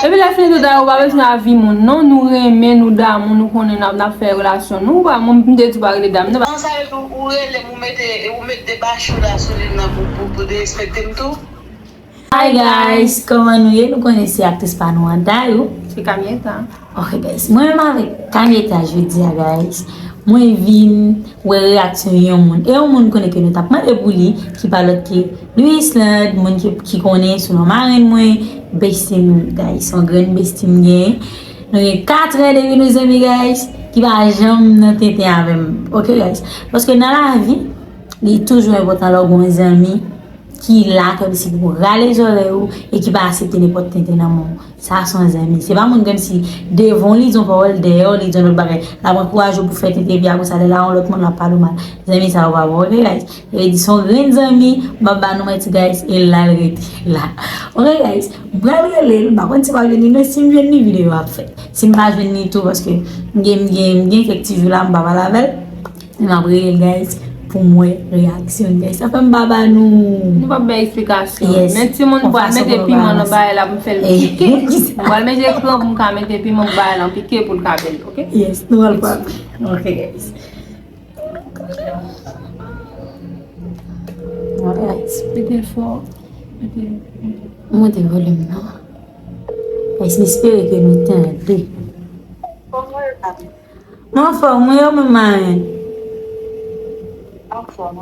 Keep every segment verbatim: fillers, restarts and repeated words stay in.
Epi lè fini tout bagay, ou pa bezwen avi moun non, nou renmen, nou damou, nou konnen n ap, n ap fè relasyon nou, ou pa, mwen m te di w pa rele dam nan. Nan sa yo tou, ou rele m, ou mete, ou met de bachou la sou li nan pou, pou, pou derespekte m tou. Hi guys, kòman nou ye? Nou konnen se aktris pa nou an, Dayou. Se Kamieta. Ok guys, mwen menm avèk Kamieta jodi a guys, mwen vin wè reyaksyon yon moun. E yon moun konnen ke nou t ap mande pou li, ki pa lòt ke Louis Land, moun ki, ki konnen sou non marenn mwen, bestie m guys, yon grenn bestie m gen. Nou gen kat an depi nou zanmi guys, ki pa janm nan tenten avè m. Ok guys, paske nan lavi, li toujou enpòtan lè w gen yon zanmi ki la kòmsi pou rale zòrèy ou e ki pa aksepte nenpòt tenten nan men w. Sa se yon zanmi. Se pa moun kòmsi devan w li di yon pawòl, dèyè w li di yon lòt bagay. L ap ankouraje w pou fè tenten epi apre sa lè l a yon lòt moun l ap pale w mal. Zanmi sa yo pa bon, ok guys? Yo di se yon grenn zanmi, m ap ba nou manti guys, e la l rete la. Ok guys, m pral rele l, m pa konn si m ap jwenn li non, si m jwenn li videyo ap fèt. Si m pa jwenn li tou paske m gen, m gen, m gen kèk ti jou la m pa pale avè l. M ap rele l guys pou m wè reyaksyon l guys. Sa fè m pa ba nou. Nou p ap bay eksplikasyon. Yes. Men timoun pral mete piman nan bagay la pou m fè l pike. M pral mete ekran pou m ka mete piman pou bagay la pike pou l ka bèl, ok? Yes, nou pral pran. Ok guys. Alright. Mete fò. Mete. Monte volim nan. Guys, m espere ke nou tande. Mwen anfòm wi, ou menm marenn? Anfòm.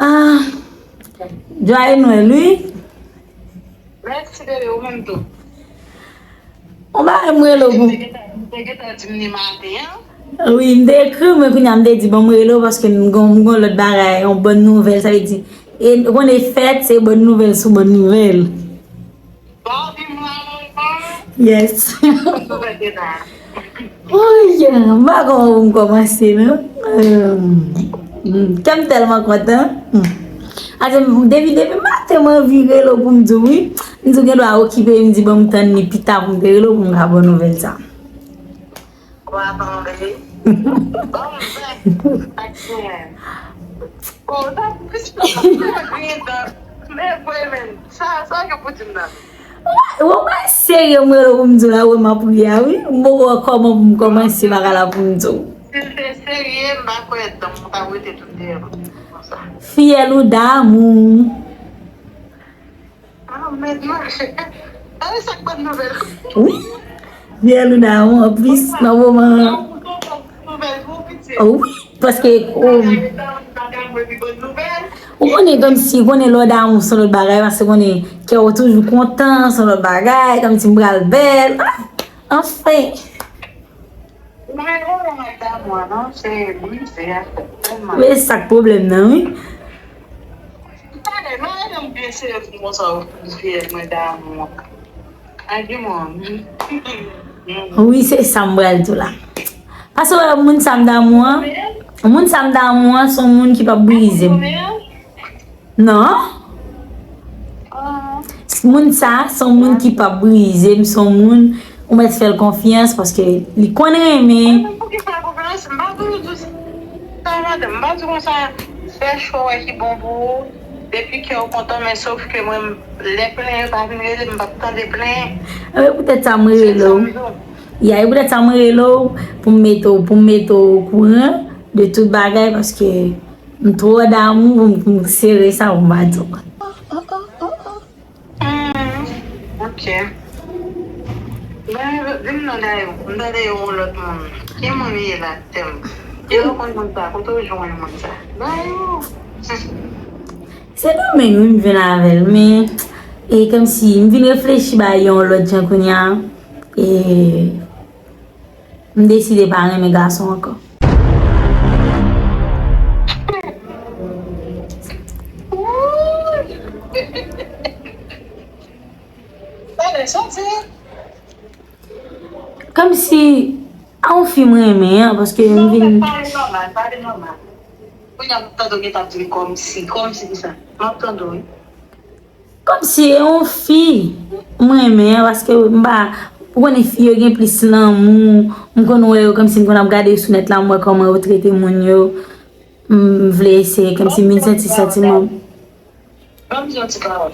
Ah, Joyeux Noël wi. Mèsi bebe, ou menm tou. Ou pa wè m rele w pou. Ou te gentan di m li maten an. Wi, m te ekri w, men kounye a m te di bon m rele w paske m gon, m gon lòt bagay, yon bòn nouvèl, sa vle di, e, ou konnen fèt se bòn nouvèl sou bòn nouvèl. Yes. Oye, m pa konn pou m kòmanse non. Kè m tèlman kontan. Ase depi, depi maten m anvi rele w pou m di w wi. M di w gen dwa okipe, m di bon m tann li pita pou m te rele w pou m ka ba w nouvèl sa. Wa tonbe. Bon, men, ak gen. Bon, sa plis pa gridan. Men vre men, sa, sa gen pou di m nan. Ou wè serye m rele w pou m di w la, ou wè m ap ri a wi. M poko wè kòman pou m kòmanse bagay la pou m di w. Si l te serye, m pa kwè dan m ta rete tout dèyè konsa. Fiyèl ou damou. Ah, men mache. Gade sa k bòn nouvèl. Wi. Fiyèl ou damou, anplis, nan moman an. Nouvèl pou pitit. Wi, paske, o, ou konnen kòmsi, ou konnen lè w damou se yon lòt bagay, paske ou konnen kè w toujou kontan, se yon lòt bagay, kòmsi m pral bèl. Ah, anfen. Mwen, mwen, mwen, damou an, non, se brize a, tèlman. Men sa k pwoblèm nan, wi. Talè, mwen, mwen, mwen, byen serye pou mwen, sa, ou fiyèl mwen damou an. Agi mwen. Wi, se sa m pral di w la. Paske wè, moun sa m damou an, moun sa m damou an, se yon moun ki p ap brize m. Non. Moun sa, se yon moun ki p ap brize m, se yon moun ou mèt fè l konfyans paske li konn renmen. Mwen menm pou ki fè l konfyans, m pa toujou di sa, madanm, m pa di konsa, fè chwa w wè ki bon pou ou, depi kè w kontan, men sof ke mwen, lè plenyen pa vin rele m, m p ap tande plenyen. Anben, poutèt sa m rele w. Ya, e poutèt sa m rele w, pou m mete w, pou m mete w okouran de tout bagay, paske m twò damou pou m, pou m sere sa pou m pa di w. Hmm, ok. Ben, di m non, Dayou, m tande yon lòt moun. Ki moun li ye la, tèm? Ki lè w konn moun sa? Kote w jwenn moun sa? Dayou! Se Domeng wi m vin avè l, men, e, kòmsi m vin reflechi bay yon lòt jan kounye a, e, m deside pa renmen gason ankò. Pale, soti. Kòmsi, a yon fi m renmen an, paske m vin. Pale nòmal, pale nòmal. Kounye a m tande w gentan ap di m kòmsi, kòmsi kisa? M ap tande w wi. Kòmsi e yon fi m renmen an, paske m pa, ou konnen fi yo gen plis lanmou, m konn wè yo kòmsi m konn ap gade yo sou nèt la, m wè kòman yo trete moun yo, m vle eseye kòmsi m vin santi santiman m. Ban m di yon ti pawòl.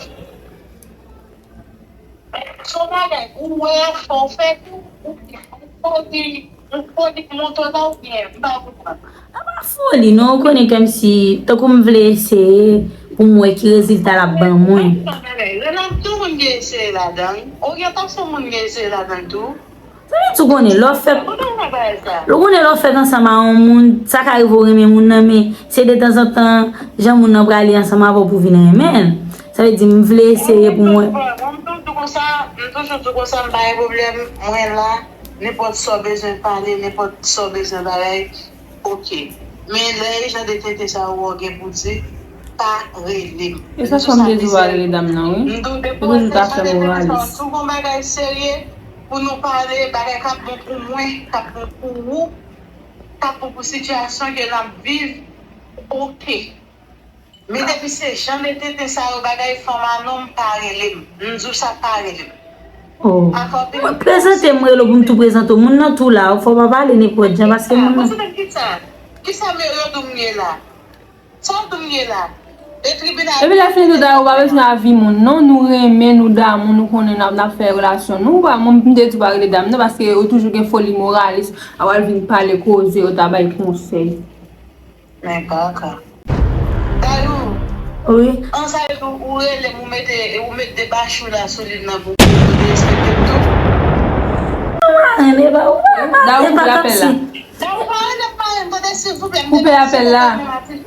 Se yon bagay ou wè a fè w fè tou, oubyen yon foli, yon foli k monte w la, oubyen m pa konprann. A pa foli non, ou konnen kòmsi tankou m vle eseye pou m wè ki rezilta l ap ban mwen. Renan, tout moun gen eseye ladan l. Oryantasyon moun gen eseye ladan l tou. Sa vle di ou konnen lè w fè, Kote w wè bagay sa? Ou konnen lè w fèk ansanm a yon moun, sa ka rive w renmen moun nan, men se detanzantan jan moun nan prale ansanm avè w pou w vin renmen l. Sa vle di m vle eseye pou mwen. Mwen m toujou di konsa, m toujou di konsa, m pa gen pwoblèm, mwen la, nenpòt sa w bezwen pale, nenpòt sa w bezwen bagay, oke. Men lè e jan de tenten sa yo wè w gen pou di, pa rele m. E sa fè m te di w pa rele dam nan, wi. M tou depi w fè jan de tenten sa yo, si w gon bagay serye pou nou pale, bagay k ap bon pou mwen, k ap bon pou ou, k ap bon pou sitiyasyon ke n ap viv, oke. Men depi se jan de tenten sa yo, bagay fanm a nonm, pa rele m. M di w sa, pa rele m. Oh. Mwen prezante m, rele w pou m tou prezante w. Moun nan tou la, fò w pa pale nenpòt jan, paske moun nan. Kisa? Kisa yo di w m ye la? Sa yo di w m ye la? E tribinal. Epi lè fini tou, dayè, ou pa bezwen avi moun, non. Nou renmen, nou damou, nou konnen n ap, n ap fè relasyon nou. Ou pa, mwen, m te di w pa rele dam nan, paske ou toujou gen foli moralis, a w al vin pale koze, yo ta bay konsèy. Men kaka. Dayou. Wi. An sa yo di w, ou rele m, ou mete, ou met de bachou la sou li nan bouch ou, ou derespekte m tou. Maren, e pa ou pa maren, e pa tanpsi. Dayou, pa rele m maren, tande, silvouplè. Koupe apèl la.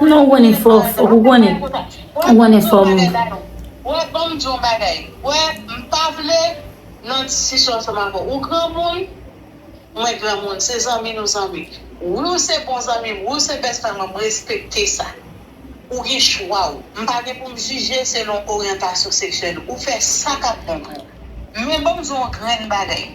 Non, ou konnen fò, fò, ou konnen. Ou konnen fò m. Wè, ban m di w yon bagay. Wè, m pa vle nan diskisyon ansanm avè w. Ou granmoun, mwen granmoun, se zanmi nou zanmi. Wi, ou se bon zanmi m, wi, ou se best friend mwen, m respekte sa. Ou gen chwa w. M pa gen pou m jije selon oryantasyon seksyèl ou. Ou fè sa k ap bon pou ou. Men ban m di w yon grenn bagay.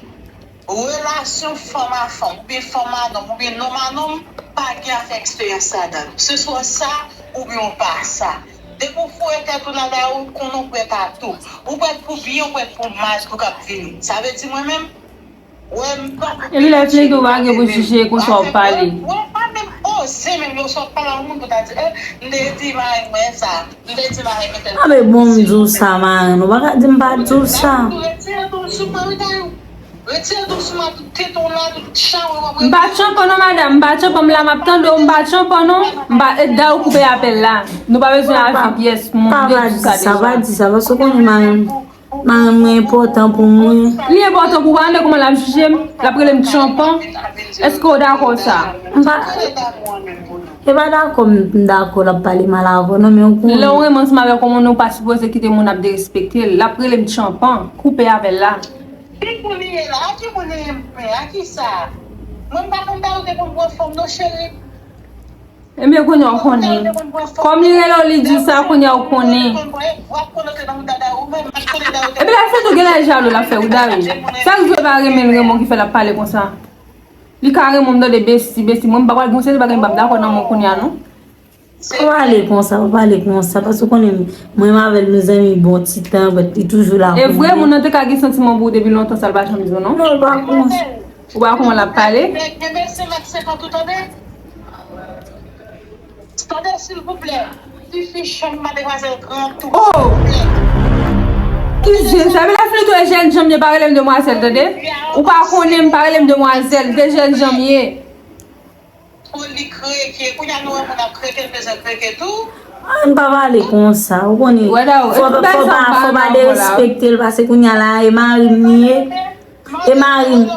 Relasyon fanm a fanm, oubyen fanm a nonm, oubyen nonm a nonm, pa gen afè eksperyans ladan l. Se swa sa, oubyen w pa sa. Depi w foure tèt ou nan lari, ou konnen w prèt a tou. Ou prèt pou byen, ou prèt pou mal, pou k ap vini. Sa vle di mwen menm, wè m pa pou. Epi lè fini tou, ou pa gen pou jije konsa w pale. Wè, pa menm oze menm, yo sot pale a yon moun pou ta di, eh, m te di mari mwen sa, m te di mari mwen tèl. A, men bon, m di w sa, maren, ou pa ka di m pa di w sa. Retire tou sou mwen, wi, Dayou. Retire tou sou mwen, tout tete w la, tout chan w w ap. M pa tchanpan non, madanm, m pa tchanpan, m la m ap tande w, m pa tchanpan non. M pa, e, Dayou, koupe apèl la. Nou pa bezwen avi pyès moun, m te di w sa deja. Pa di sa, pa di sa, paske w konnen maren m, maren m enpòtan pou mwen. Li enpòtan pou ou, pa tande kòman l ap jije m, l ap rele m tchanpan. Èske w dakò sa? M pa, e pa dakò m dakò l ap pale mal avè w non, men ou konnen. Lè w renmen ansanm avèk yon moun, ou pa sipoze kite moun ap derespekte l. L ap rele m tchanpan. Koupe avè l la. Ki moun li ye la? A ki moun li ye mwen? A kisa? Mwen m pa konn ta ou te konn pran fanm non, cheri. Ebyen kounye a w konnen. Kòm li rele w, li di w sa, kounye a w konnen. Epi la fè tou gen lè jalou l ap fè wi, Dayou. Sa k di w pa renmen l, renmen w ki fè l ap pale konsa? Li ka renmen w, m tande, besti, besti. Mwen m pa pral gon seri bagay m p ap dakò nan men w kounye a non. Pa pale konsa, pa pale konsa, paske w konnen mwen avè l nou zanmi bon ti tan, but li toujou la pou mwen. E vre, moun nan te ka gen santiman pou ou depi lontan, sa l pa janm di w non. Non, l pa konsa. Ou pa wè kòman l ap pale? Nèg gen mèsi, mèsi kontou, tande. Tande, silvouplè. Tifi chan, mademwazèl gran tou. Oh! Ki zen sa? Epi lè fini tou, e jèn jan m ye, pa rele m demwazèl, tande? Ou pa konnen m, pa rele m demwazèl, de jèn jan m ye. Pou li kreke. Kounye a nou wè moun ap kreke, l bezwen kreke tou. Ann pa pale konsa, ou konnen. Fò pa, fò pa derespekte l, paske kounye a la, e mari m li ye. E mari m.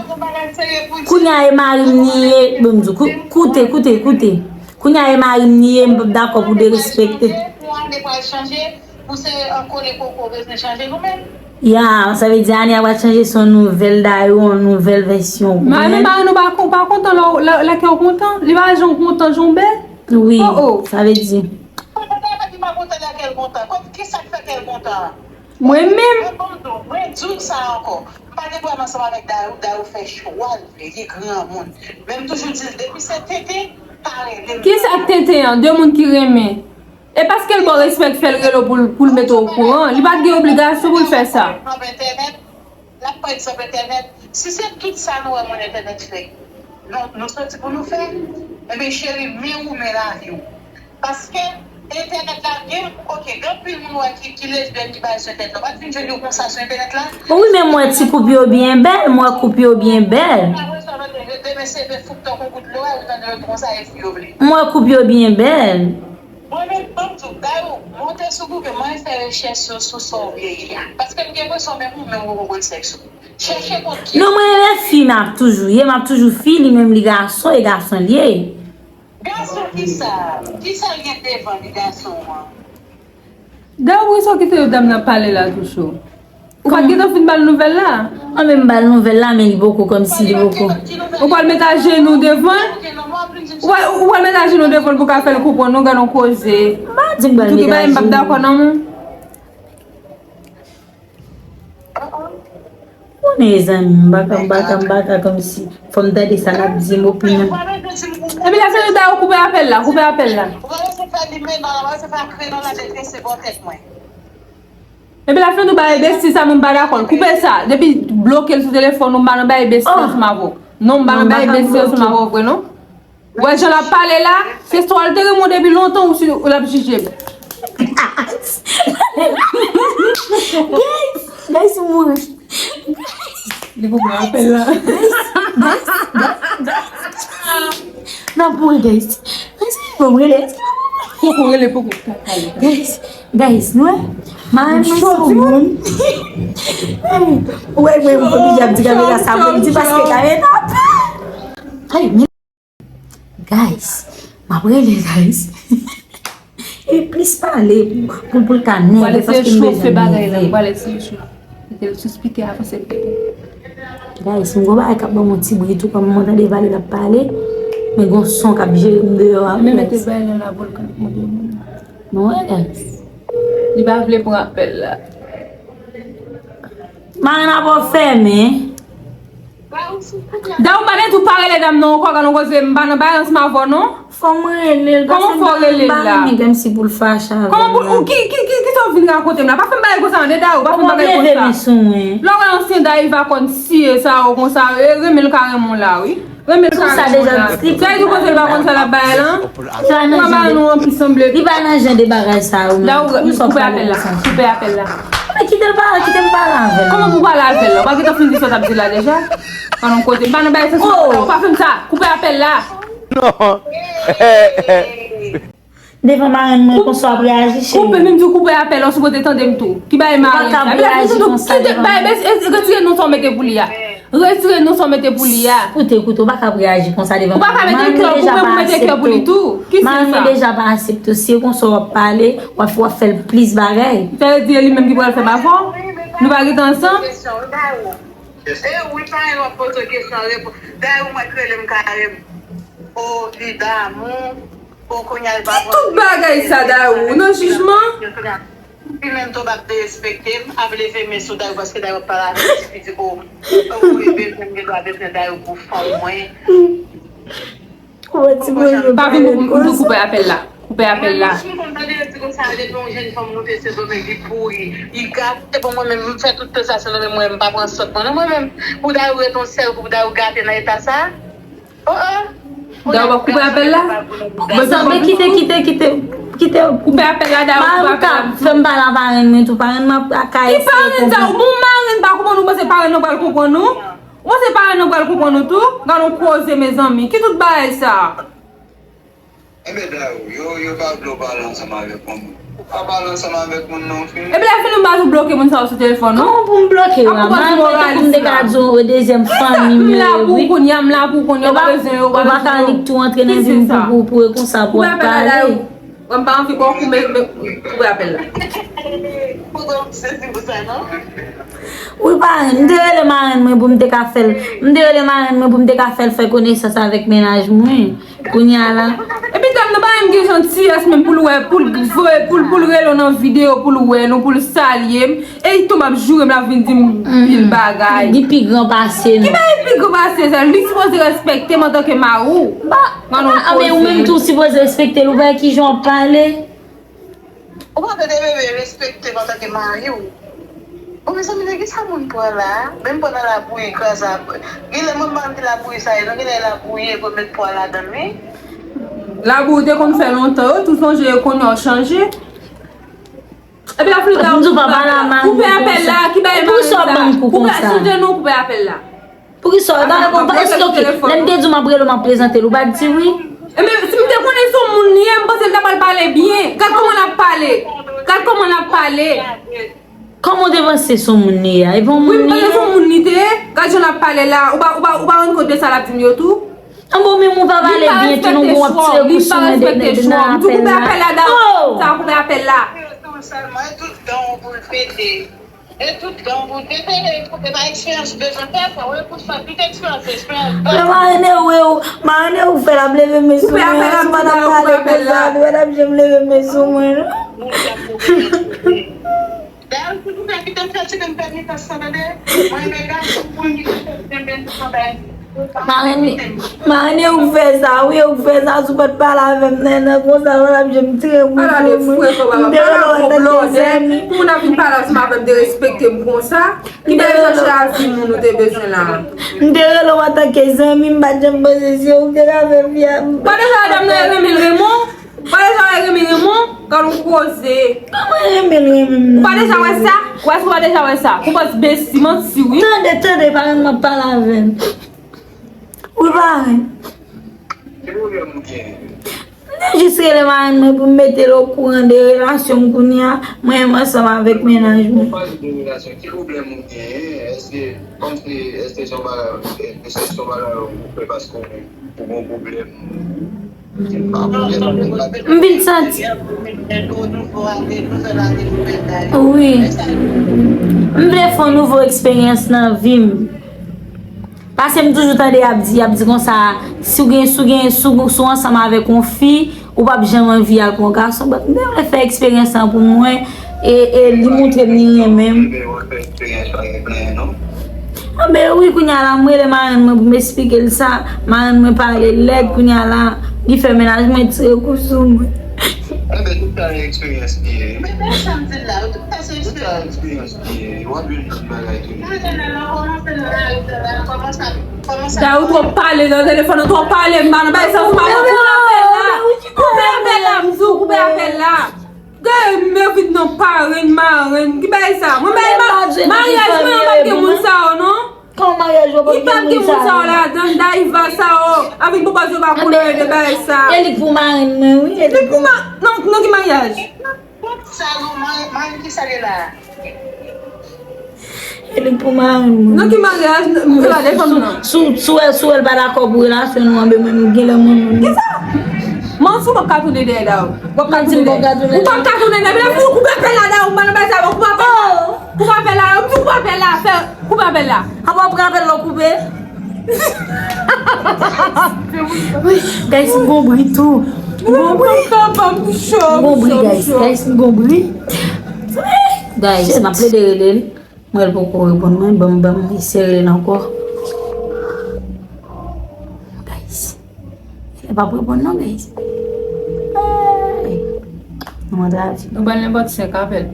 Kounye a, e mari m li ye. Bon, m di w, kou-, koute, koute, koute. Kounye a, e mari m li ye, m p ap dakò pou derespekte. Pou ane pral chanje, pou se an kole koko bezwen chanje nou menm. Ya, sa vle di ane a pral chanje, se yon nouvèl Dayou, yon nouvèl vèsyon. Mari m, mari nou pa kon-, pa kontan lè, lè, lè kè w kontan. Li pa janm kontan, jan w bèl. Wi, sa vle di. Kontan, pa di pa kontan lè kè l kontan. Kisa k fè kè l kontan? Mwen menm. Mwen bon, mwen di w sa ankò. M pa gen pwoblèm ansanm avèk Dayou, Dayou fè chwa l vre, li granmoun. Men m toujou di l, depi se tenten, pa rele m. Kisa k tenten an? De moun ki renmen. E paske l ba w respè k fè l rele w pou l, pou l mete w okouran. Li pa t gen obligasyon pou l fè sa. L ap pran egzanp entènèt. Si se tout sa nou wè moun entènèt fè, nou, nou soti pou nou fè, enben cheri, men ou, men lavi w. Paske Entènèt la gen, ok, gen anpil moun wè ki, ki lesbyèn ki bay sou entènèt la. Ou pa t vin jwenn yo konsa sou entènèt la? Wi, men m wè ti koup yo byen bèl, m wè koup yo byen bèl. Demen se vin fout tan konkou dlo a, ou tande yo konsa, e fi yo vle. M wè koup yo byen bèl. Mwen menm, ban m di w, dayè, monte sou Google, mwen fè rechèch sou, sou sa w vle ye a. Paske m gen enpresyon menm ou menm ou konprann sèks ou. Chèche kont ki. Non, mwen lè fi m ap toujou ye, m ap toujou fi, li menm li gason, e gason l ye. Gason kisa? Kisa l gen devan li gason an? Dayè, poukisa w kite dam nan pale la tou cho? Ou pa t gentan fin ba l nouvèl la? Mwen menm ba l nouvèl la, men li poko kòmsi li poko. Ou pral met ajenou devan l? Ou pral, ou pral met ajenou devan l pou ka fè l konprann, non, gad yon koze. M pa di m pral met ajenou. Tou ki bagay m p ap dakò nan men w. Konnen zanmi m, m pa ka, m pa ka, m pa ka kòmsi. Fò m tande sa n ap di m opinyon. Epi lè se nou ta yo koupe apèl la, koupe apèl la. Epi lè se nou ba enbesil sa, mwen m pa dakò l. Koupe sa. Depi bloke l sou telefòn ou, m pa nan bay enbesil ansanm avè w. Non, m pa nan bay enbesil ansanm avè w vre non. Wè jan l ap pale la, se swa l te renmen w depi lontan ou si l ap jije m. Guys, guys, m mouri. Li pou pran apèl la. Guys, guys, guys, guys. N ap mouri, guys. Guys, m rele. Poko rele, poko ka pale. Guys, guys, nou wè. Marenn mwen se yon moun. Ou wè, mwen, m oblije ap di kamera sa, mwen di paske kamera ap. Ay, men. Guys, m ap rele, guys. E plis pale pou, pou, pou l ka nève, paske m bezwen nève. Pral eseye chofe bagay la, pral eseye chofe. Kite l sispite avanse l pete. Guys, m gon bagay k ap ban m yon ti bri tou, kòm mwen tande pale l ap pale, men gon son k ap jere m deyò a, guys. Men mete bagay la la pou l ka monte moun nan. Nou wè, guys. Li pa vle pran apèl la. Marenn ap fèmen. Dayè, ou pa gen tou pa rele dam nan ankò, gad yon koze, m pa nan bagay ansanm avè w non. Fò mwen rele l, paske m pa renmen kòmsi pou l fache avè m. Kòman pou, ou, ki, ki, ki, ki sa w vin rakonte m la? Pa fè m bagay konsa, tande, Dayè, pa fè m bagay konsa. Kòman m leve men sou mwen? Lè w wè ansyen Dayè va konn siye sa yo konsa, e, renmen l ka renmen w la, wi. Renmen l ka renmen w la. Sa e di kote l pa konn sa l ap bay la. Ou pa ba nou anpil sanble. Li pa nan jan de bagay sa yo menm. Dayè, koupe apèl la. Koupe apèl la. Men kite l pale, kite m pale avè l. Kòman pou pale avè l la? Ou pa gentan fin di sa w t ap di la deja? Pa nan kote. M pa nan bagay sa. Ou pa fè m sa. Koupe apèl la. Non. Devan marenn mwen, konsa w ap reyaji, cheri? Koupe, menm di w koupe apèl la, ou sipoze tande m tou. Ki bagay marenn sa? Ou pa kab reyaji konsa devan marenn. Kite, bay, retire non sa w mete pou li a. Retire non sa w mete pou li a. Koute, koute, ou pa kab reyaji konsa devan marenn mwen. Ou pa ka mete kè pou mwen, mete kè pou li tou. Ki se sa? Marenn mwen deja pa aksepte w. Si e konsa w ap pale, w ap, w ap fè l plis bagay. Sa vle di e li menm ki pral fè m avè w? Nou pa rete ansanm? E wi, parenn w ap poze w kesyon, reponn. Dayè ou mwen k rele m karèm. O, li damou. Bon, kounye a, li pa pran. Ki tout bagay sa, Dayou? Ou nan jijman? Li menm tou ap derespekte m, ap leve men sou Dayou, paske Dayou ap pale avè m, epi di, o, o, li bezwen m, gen dwa bezwen Dayou pou fanm mwen. Pa vin pou, pou, pou koupe apèl la. Koupe apèl la. Mwen, m konn tande yo di konsa, depi yon jèn fanm moute Sendomeng, li pouri, li gate. Bon, mwen menm, m fè tout tan sa Sendomeng, mwen, m pa pran sòt mwen, non, mwen menm. Pou Dayou ret yon sèl kou, pou Dayou gate nan eta sa. Oh, oh. Dayou ap koupe apèl la? Koupe sa, men kite, kite, kite, kite. Koupe apèl la, Dayou, koupe apèl la. Marenn ka fè m pale a parenn mwen tou, parenn mwen ap ka eseye konprann. Ki parenn sa? Bon, marenn pa konprann ou, panse parenn nan pral konprann ou? Ou panse parenn nan pral konprann ou tou? Gad yon koze, mezanmi. Ki tout bagay sa? Enben, Dayou, yo, yo pa vle w pale ansanm avèk moun. Ou pa pale ansanm avèk moun non, fi. Epi lè fini m pa tou bloke moun sa yo sou telefòn non. Kòman pou m bloke w la? Marenn mwen tankou m te ka di w dezyèm fanmi m yo ye, wi. M la pou w kounye a, m la pou w kounye a, ou pa bezwen yo, ou pa bezwen yo. Ou pa ka nik tou antre nan vi m pou, pou, pou e konsa pou w ap pale. Mwen m pa anvi kò kou, men, men, koupe apèl la. Poko m sezi pou sa non. Wi, parenn, m te rele marenn mwen pou m te ka fè l, m te rele marenn mwen pou m te ka fè l fè konesans avèk mennaj mwen. Kounye a la. Epi dam nan pa menm gen jantiyès menm pou l wè, pou l voye, pou l, pou l rele w nan videyo, pou l wè nou, pou l salye m. E li tonbe ap joure m, l ap vin di m pil bagay. Li pi gran pase nou. Ki bagay pi gran pase sa? Li sipoze respekte m antanke mari w. Ba, ba, men ou menm tou sipoze respekte l, ou pa wè kijan w ap pale. Ou pa tande bebe, respekte m antanke mari w. Bon, mezanmi, nan kisa moun pran la? Menm pran nan labouyi, kraze a. Genlè mwen pa konn ki labouyi sa ye, non, genlè e labouyi, e pou met pwa ladan l, wi. Labou ou te konn fè lontan yo, tou sonje yo konnen w chanje. Epi Afrika, koupe apèl la, ki bay mari sa? Koupe, chanje non, koupe apèl la. Poukisa w pa reponn? Èske lè m te di w m ap rele w, m ap prezante l, ou pa t di wi? Ebyen, si m te konnen se yon moun li ye, m panse l ta pral pale byen. Gad kòman l ap pale. Gad kòman l ap pale. Kòman w te panse se yon moun li ye a? E pa yon moun li ye? Wi, m panse se yon moun li te ye. Gad jan l ap pale la. Ou pa, ou pa, ou pa rann kont de sa l ap di m yo tou? An bon, menm ou pa pale byen tou, non, gon w ap tire kou sou mwen de, de, de nan apèl la. Oh! Sa koupe apèl la. Sèlman, e tout dan w pou l pete. E tout dan w pou l pete, e pa eksperyans bezwen fè, fò w ekout fè tout eksperyans, eksperyans. Mwen marene ou, ou marene ou fè l ap leve men sou mwen, si mwen ap pale konsa, li pa t ap janm leve men sou mwen, non. Moun k ap koupe, dayè, se pou sa ki te fè ti menm pènitans sa, tande. Mwen renmen gason pou ki te fè menm bagay. Marene, marene ou k fè sa, wi, ou k fè sa, si w pa t pale avè m nan, nan konsa, w ap janm tire m. Ala de fou, e kòman m te rele w antanke zanmi. Pou moun ap vin pale ansanm avè m, derespekte m konsa. Ki bèl jan chwazi moun ou te bezwen la. M te rele w antanke zanmi, m pa t janm panse se ou k te ka fè fi a. Pandan sa, dam nan renmen Raymond. Pandan sa, renmen Raymond, gad yon koze. Kòman renmen renmen m nan? Ou pa deja wè sa? Ou èske ou pa deja wè sa? Ou panse besti manti, wi. Tande, tande, pa renmen m ap pale avè m. Wi, parenn. Ki pwoblèm ou genyen? M te jis rele marenn mwen pou m mete l okouran de relasyon m kounye a, mwen menm ansanm avèk mennaj mwen. Ou pale de relasyon, ki pwoblèm ou genyen? Èske, kòmsi, èske se yon bagay, èske se yon bagay ou fè paske ou, ou gen yon pwoblèm? M vin santi. Wi. M vle fè yon nouvo eksperyans nan vi m. Paske m toujou tande y ap di, y ap di konsa, si w gen, si w gen, si w, si w ansanm avèk yon fi, ou p ap janm anvi al pou yon gason. But m te vle fè eksperyans lan pou mwen, e, e li montre m li renmen m. Anben wi, kounye a la, m rele marenn mwen pou m eksplike l sa. Marenn mwen pale lèd, kounye a la, li fè mennaj mwen tire kou sou mwen. Enben, tout sa eksperyans li ye. Men, men sa m di l la, tout sa se eksperyans. Tout sa eksperyans li ye. W ap jwenn tout bagay tou. Mwen, lè nan kòmanse nan lari la, kòmanse, kòmanse. Dayè, ou twò pale nan telefòn, ou twò pale, m pa nan bay sa, ou pa nan koupe apèl la. Koupe apèl la, m di w, koupe apèl la. Gade, m evit nan parenn, marenn. Ki bagay sa? Mwen bay ma-, maryaj mwen an pa t gen moun sa yo, non. Kan maryaj yo pa t gen moun sa yo? Li pa t gen moun sa yo ladan, Daiva sa yo, avèk papa yo pa konnen de bagay sa. E li k pou marenn mwen, wi. Li pou ma-, nan, nan ki maryaj? Sa yo, marenn ki sa li la? E li k pou marenn mwen. Nan ki maryaj? Gade fanm nan. Si w, si w wè, si w wè l pa dakò pou relasyon nou an, ben mwen, m genlè mwen menm. Kisa? Manti, w p ap ka tounen dèyè Dayou. W p ap ka tounen dèyè. Ou p ap ka tounen dèyè. Koupe apèl la, Dayou, m pa nan bagay sa yo. Koupe apèl la. Koupe apèl la, yo di koupe apèl la, fè, koupe apèl la. Apa w pran apèl la, w koupe? Guys, m gon bri tou. M gon bri. M gon bri, guys. Guys, m gon bri. Guys, m ap plede rele l. M wè l poko reponn mwen. Ban m, ban m eseye rele l ankò. Guys. Li p ap reponn non, guys. Hey. Nou antre avè l. Nou ba l nenpòt senk apèl.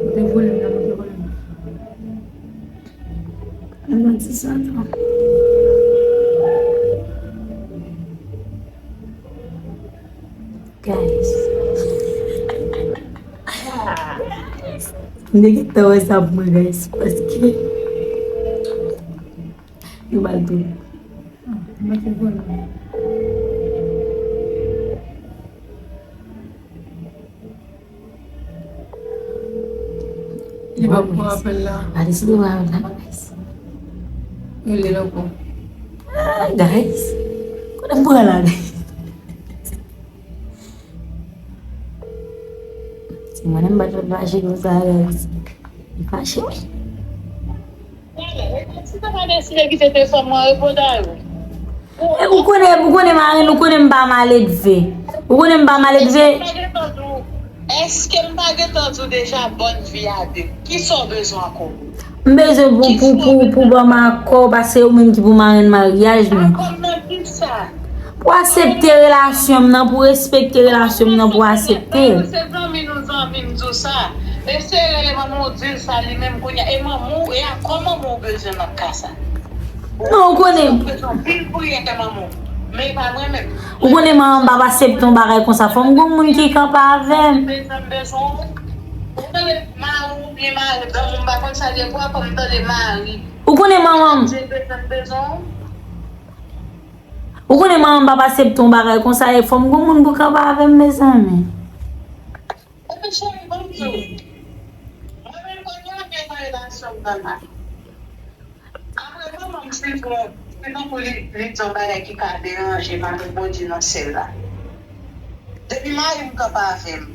Moute volim nan, moute volim nan. Ann di sa tou. Guys. M te gentan wè sa pou mwen, guys, paske nou ba l tou. Li p ap pran apèl la. Pa deside pran apèl la, guys. Rele l ankò. Ah, guys. Kote m pran la, guys? Si mwen menm m pa t fè fache konsa, guys. Li fache, wi. E ou konnen, ou konnen marenn, ou konnen m pa maledve. Ou konnen m pa maledve. Èske m pa gentan di w deja, bòn vi a de? Kisa w bezwen ankò? M bezwen pou, pou, pou, pou ban m akò, paske ou menm ki pou marenn maryaj mwen. Akò m nan kisa? Pou aksepte relasyon m nan, pou respekte relasyon m nan, pou aksepte l. Se zanmi nou zanmi, m di w sa. Eseye rele manman w, di l sa li menm kounye a. E manman w, e akò manman w bezwen nan ka sa. Non, ou konnen. Ou bezwen anpil priyè kay manman w. Men pa mwen menm. Ou konnen manman m p ap aksepte yon bagay konsa. Fò m gon moun ki kanpe avè m. Bezwen, m bezwen w. Ou tande mari w oubyen mari granmoun m pa konn sa l ye pou a, fò m tande mari. Ou konnen manman m. Bezwen, m bezwen w. Ou konnen manman m p ap aksepte yon bagay konsa, e fò m gon moun pou kanpe avè m, mezanmi. Epi cheri, ban m di w. Mwen menm kounye a m gen yon relasyon m nan la. Apre manman m, sitou, sitou pou li, li di yon bagay ki ka deranje mari Bondye nan syèl la. Depi mari m kanpe avè m,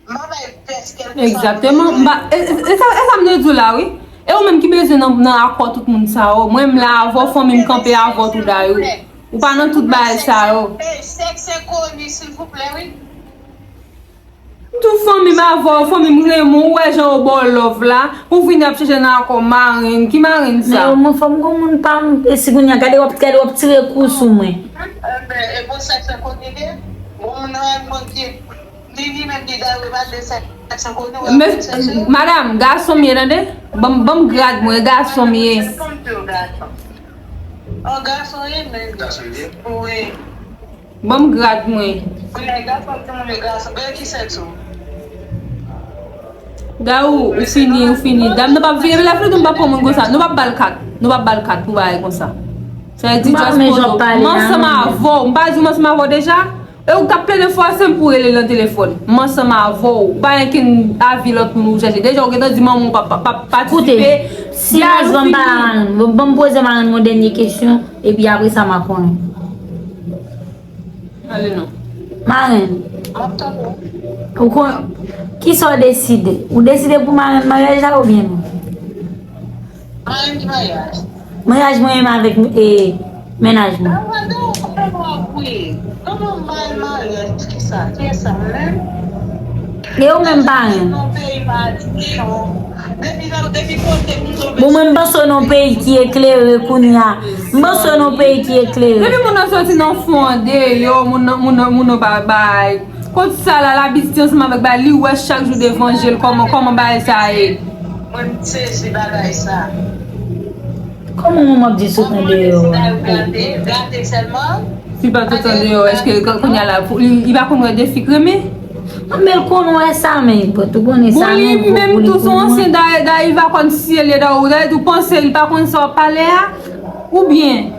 m pa bay pès kèlkeswa. Egzakteman. M pa, e, e, e sa, e sa m te di w la, wi. E ou menm ki bezwen nan, nan akò tout moun sa yo. Mwen, m la avè w, fanmi m kanpe avè w tou dayou. Ou pa nan tout bagay sa yo. Sèks enkoni, silvouplè, wi. Tou fanmi m avè w, fanmi m renmen w, ou wè jan yo ba w love la, pou w vini ap chèche nan akò marenn, ki marenn sa? Men yo, mwen fò m gon moun pa m, e si kounye a, gade w ap, gade w ap tire kou sou mwen. Enben, e bon sèks enkoni li ye? Bon, moun nan al manke, li, li menm li dayou, e pa de sèks enkoni, w ap chèche. Men, madanm, gason m ye, tande? Ban m, ban m grad mwen, gason m ye. An gason ye, men. Gason ye? Wi. Ban m grad mwen. Wi, gason, timoun yo, gason. Gen ki sèks ou? Dayou, ou fini, ou fini. Dam, nou p ap veye lè flou, nou p ap pran moun konsa. Nou p ap ba l kat. Nou p ap ba l kat pou bagay konsa. Sa vle di, just poze w. M ansanm avè w. M pa di w m ansanm avè w deja? E ou k ap plede fòse m pou rele l nan telefòn. M ansanm avè w. Ou pa gen kenn avi lòt moun ou chèche. Deja, ou gentan di manman w pa, pa, pa, pa patisipe. Koute, silans, ban m pale a marenn. Ban m poze marenn yon dènye kesyon, epi apre sa, m a konnen. Ale non. Marenn. M ap tande w. Ou kon, kisa w deside? Ou deside pou marenn maryaj la oubyen non? Marenn ki maryaj? Maryaj mwen menm avèk, e, mennaj mwen. Sa w gade w, kòman w ap kriye? Kòman marenn maryaj? Kisa? Kiyès sa, mwen menm? E ou menm parenn? Nan peyi malediksyon. Depi nan, depi kote m tonbe. Bon, mwen, m panse w nan yon peyi ki eklere kounye a. M panse w nan yon peyi ki eklere. Depi moun nan soti nan fon an deyò, moun nan, moun nan, moun nan pa bay. Kot sa la, l abitye ansanm avèk bagay, li wè chak jou devan je l, kòman, kòman bagay sa ye? Mwen, m sezi bagay sa. Kòman manman ap di sot nan deyò a? Gate, gate sèlman. Fi pa t antan deyò, èske kounye a la, li, li pa konn wè de fi k renmen? An, men l konn wè sa, men, bon, tou konnen sa, men, li menm tou, se yon ansyen da, da, li pa konn si li da, ou da, ou panse li pa konn sa w ap pale a? Oubyen,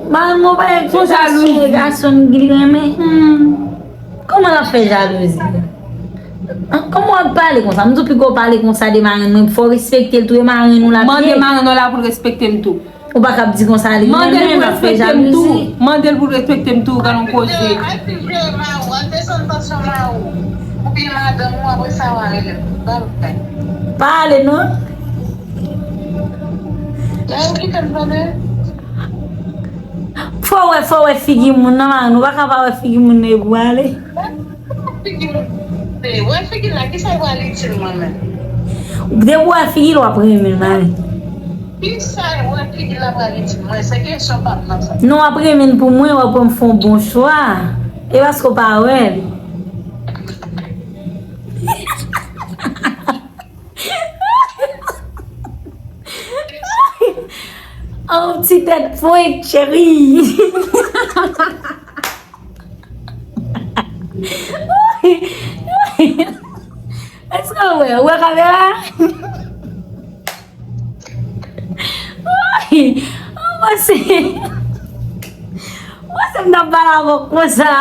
se jalouzi? Gason, gason ki renmen. Hmm. Kòman l ap fè jalouzi? An, kòman w ap pale konsa? M di w piga w pale konsa de marenn mwen, fò w respekte l tou, e marenn ou l ap ye. Mande marenn ou la pou l respekte m tou. Ou pa kab di konsa li renmen, l ap fè jalouzi. Mande l pou l respekte m tou. Mande l pou l respekte m tou, gade yon koze. Al pi jere mari w, al desann tansyon mari w. Oubyen madanm ou, apre sa w a rele m. Ba m fè. Pa ale non. Dayè ou kite m tande. Fò w wè, fò w wè figi moun nan, marenn, ou pa ka pa wè figi moun nan epi w ale. Figi moun. Wè figi l la, kisa l pral itil mwen menm? Depi w wè figi l, w ap renmen l, marenn. Kisa wè figi l la pral itil mwen? Se kesyon pa m nan sa. Non, w ap renmen l pou mwen, w ap wè m fè yon bon chwa. E paske w pa wè l. Oh, ti tèt prank, cheri. Èske w wè? Ou wè kamera? Mwen se, mwen se m t ap pale avè w konsa.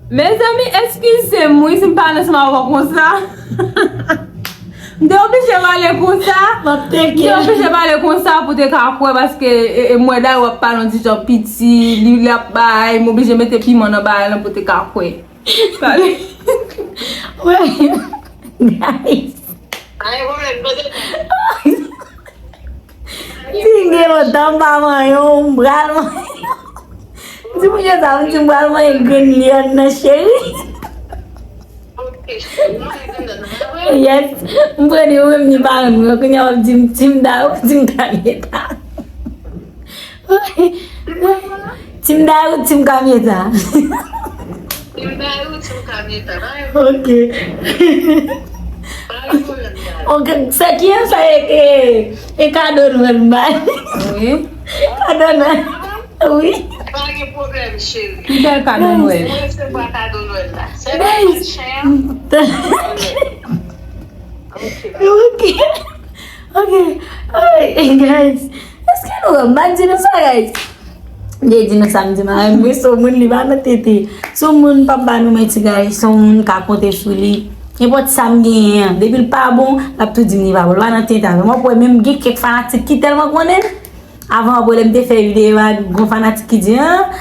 Mezanmi, eskize m wi si m pale ansanm avè w konsa. M te oblije pale konsa. M ap teke. M te oblije pale konsa pou te ka kwè, paske, e, e, m wè dayè w ap pale yon ti jan piti, li, l ap bay, m oblije mete piman nan bagay lan pou te ka kwè. Pale. Wè. Guys. Ay, mwen menm, kote. Di m gen lontan m pa manyen w, m pral manyen w. Di moun yo sa, m di m pral manyen grenn lyòn nan, cheri. Ok, cheri, mwen gen lontan. Yes, m pran li, ou menm ni pa renmen mwen. Kounye a w ap di m, Tim Dayou, Tim Kamyeta. Tim Dayou, Tim Kamyeta. Tim Dayou, Tim Kamyeta. Ok. Ok, se ki an sa e, e, e kado Nwèl bay? Wi. Kado Nwèl. Wi. Pa gen pwoblèm, cheri. Pi bèl kado Nwèl. Mwen resevwa kado Nwèl la. Se Guys. chen. Ok. Ok. Ay, guys. Èske nou wè m pa di nou sa, guys? M te di nou sa, m di marèm mwen se yon moun li pa nan tete. Se yon moun p ap ba nou menti, guys. Se yon moun ka konte sou li. Nenpòt sa m genyen an, depi l pa bon, l ap tou di m li pa bon. L pa nan tete avè m. W ap wè menm gen kèk fanatik ki tèlman konnen m. Avan w ap wè lè m te fè videyo a, gon fanatik ki di, ah,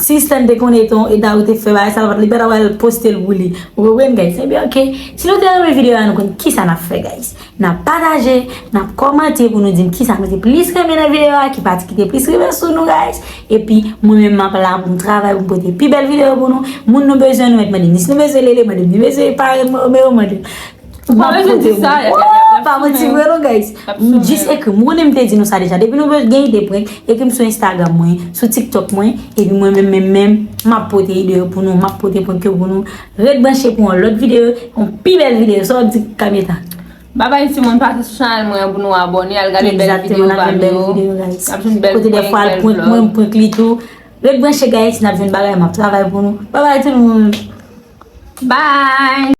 si Stan te konnen ton eta ou te fè bagay sa, li pa t ap al poste l pou li. Ou konprann, guys? Ebyen, ok. Si nou te renmen videyo a, nou konn kisa n ap fè, guys. N ap pataje, n ap kòmante pou nou di m kisa nou te plis renmen nan videyo a, ki pati ki te plis rive sou nou, guys. Epi, mwen menm m ap la pou m travay, pou m pote pi bèl videyo pou nou. Moun nou bezwen, nou mèt mande m. Si nou bezwen Lele, mande m. Si nou bezwen Paren Romeo, mande m. Ou pa bezwen di sa, y ap, y ap, y ap, y ap Pa manti vre non, guys. Ap sou Jis men. Ekri m. Ou konnen m te di nou sa deja. Depi nou gen ide prank, ekri m sou Instagram mwen, sou TikTok mwen, epi mwen menm, menm, menm, m ap pote ide yo pou nou, m ap pote prank yo pou nou. Ret branche pou yon lòt videyo, yon pi bèl videyo. Sa w ap di, Kameta? Babay timoun, pase sou chanèl mwen an pou nou abòne, al gade bèl Egzakteman, videyo n ap pa jwenn bèl nou. videyo, guys. N ap jwenn bèl Kote dèfwa al bèl prank vlog. Mwen, m prank li tou. Ret branche, guys, n ap jwenn bagay, m ap travay pou nou. Babay tout moun. Bye!